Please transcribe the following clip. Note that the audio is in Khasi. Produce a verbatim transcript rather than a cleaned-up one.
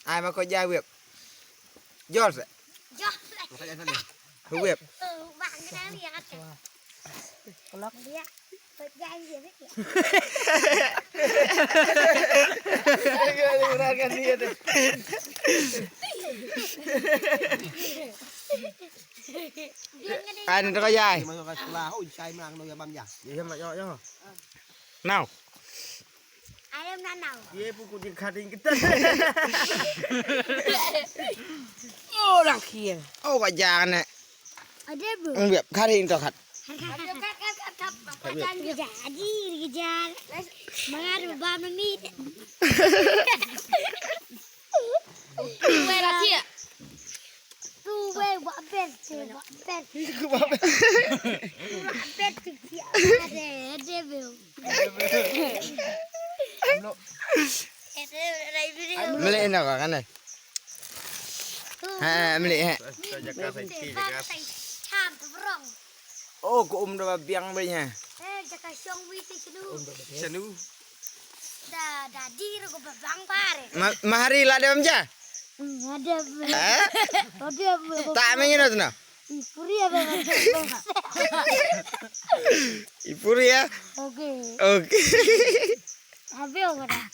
Ai ma ko ja web. Jor se. Jor se. Web. Bang kena lihat. Kelak dia. Kau jangan dia. Dia kena dia tu. Ai ni ko ja. Masuk ke sekolah. Oh, saya menang no ya bang ya. Ya mak yo yo. Now. Alam nanau. Ye pu ku jin khating kita. Oh lang khiel. Oh ka jang ne. Ada bu. Ngiap khating to khat. Jadi kejar. Mengaruh ba mami. Wei la thiah. Tu wei ba ber tu ba ber. Ba ber tu thiah. Ada ada bu. Mlih noh ka kan eh. Ha mlih ha. Oh ko um da biang bri ha. Sanu. Ma hari la dem ja. Ada. Ada. Tak mengin tu na. Puri apa? Ipuri ya. Oke. Oke. Habis apa dah?